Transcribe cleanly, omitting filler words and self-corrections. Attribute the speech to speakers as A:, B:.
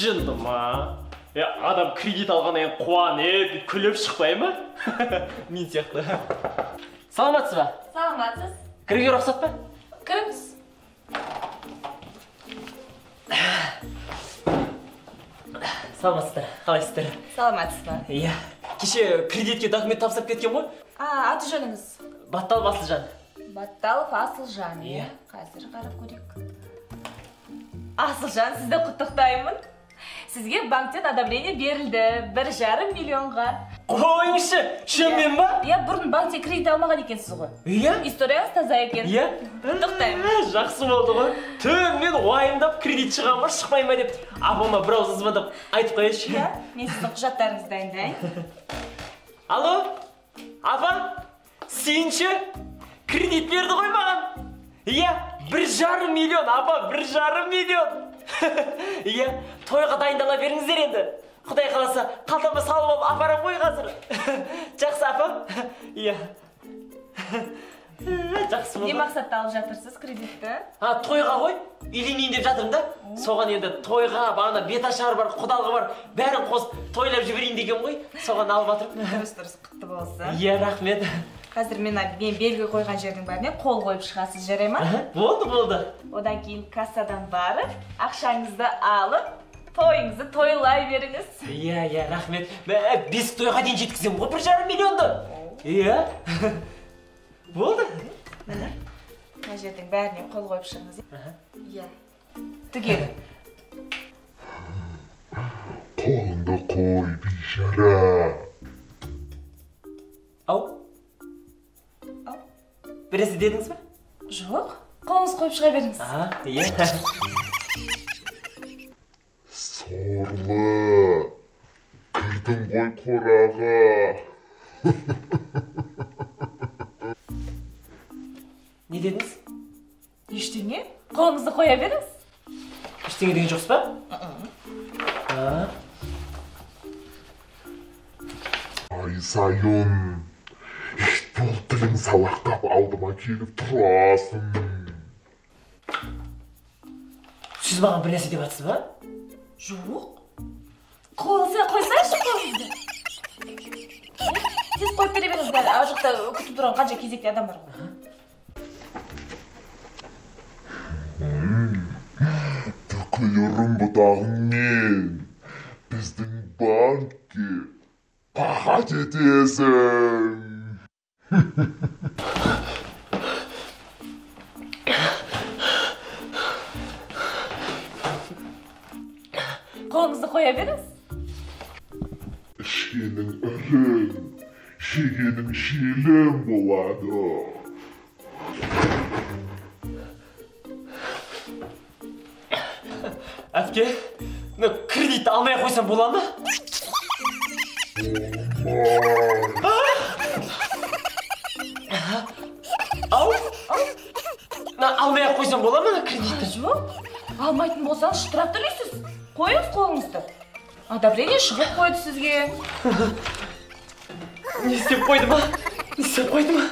A: Жынды ма? Адам кредит алғаннан кейін қуанып, күліп шықпай ма? Мен сияқты. Саламатсыз ба?
B: Саламатсыз.
A: Кіруге рұқсат па?
B: Кіріңіз.
A: Саламатсыздар, қалайсыздар?
B: Саламатсыз ба?
A: Иә. Кеше кредитке документ тапсырып кеткен ғой?
B: Аты жөніңіз?
A: Батталов Асылжан.
B: Батталов Асылжан.
A: Иә.
B: Қазір қарап көрейік. Асылжан, сізді құттықтаймын. Сізге банктен одобрение берілді. 1,5 миллионға.
A: Қойыңызшы, шынымен ба?
B: Иә, бұрын банктен кредит алмаған екенсіз ғой.
A: Иә.
B: Историяңыз таза екен.
A: Иә.
B: Құттықтаймын.
A: Жақсы болды ғой. Түнімен уайымдап кредит шыға ма, шықпай ма деп апама бір ауыз звондап айтып қояйыншы.
B: Иә, мен сіздің құжаттарыңызды дайындайын.
A: Алло, апа, сенші, кредит берді ғой маған. Иә, 1,5 миллион, апа, 1,5 миллион. Иә, тойға дайындала беріңіздер енді. Құдай қаласа, қалтама салып алып апарам ғой қазір. Жақсы, апам. Иә. Жақсы болды.
B: Не мақсатта алып жатырсыз кредитті?
A: Тойға ғой, үйленейін деп жатырмын да. Соған енді тойға, бағана беташар бар, құдалығы бар, бәрін қосып тойлап жіберейін деген ғой. Соған алып жатырмын.
B: Дұрыс, дұрыс, құтты болсын.
A: Иә, рахмет.
B: Қазір мен белгі қойған жердің бәріне қол қойып шығасыз, жарай ма?
A: Болды, болды.
B: Одан кейін кассадан барып, ақшаңызды алып, тойыңызды тойлай беріңіз.
A: Иә, иә, рахмет. 5 тойға дейін жеткіземін ғой 1,5 миллионды. Иә. Болды.
B: Міне, мына жердің бәріне қол қойып шығыңыз. Иә. Түгел.
C: Қолыңды қой, бейшара.
A: Ау. Біресі дедіңіз бе?
B: Жоқ, қолыңыз қойып шыға беріңіз.
A: Иә.
C: Сорлы, кірдің ғой қораға.
A: Не дедіңіз?
B: Ештеңе, қолыңызды қоя беріңіз.
A: Ештеңе деген жоқсыз ба?
C: Ай сайын. Бұл тілің салақтап алдыма келіп тұрасың.
A: Сіз маған бір нәрсе деп жатсыз ба?
B: Жоқ. Қолыңызды қойсайшы қолыңызды. Тез қойып бере беріңіз бәрі. Ар жақта күтіп тұрған қанша кезекте адам бар ғой.
C: Бүкіл ұрын бұтағыңмен біздің банкке пахать етесің.
B: Қолыңызды қоя беріңіз.
C: Ішкенің ірің, жегенің желім болады.
A: Әпке, кредитті алмай қойсам бола ма?
C: Болмай.
A: Ау? Алмай ақ қойсам бола ма кредитті?
B: Жоқ, алмайтын болсаңыз штраф төлейсіз. Қойыңыз қолыңызды. Одобрение шығып қойды сізге.
A: Не істеп қойды ма? Не істеп қойды ма?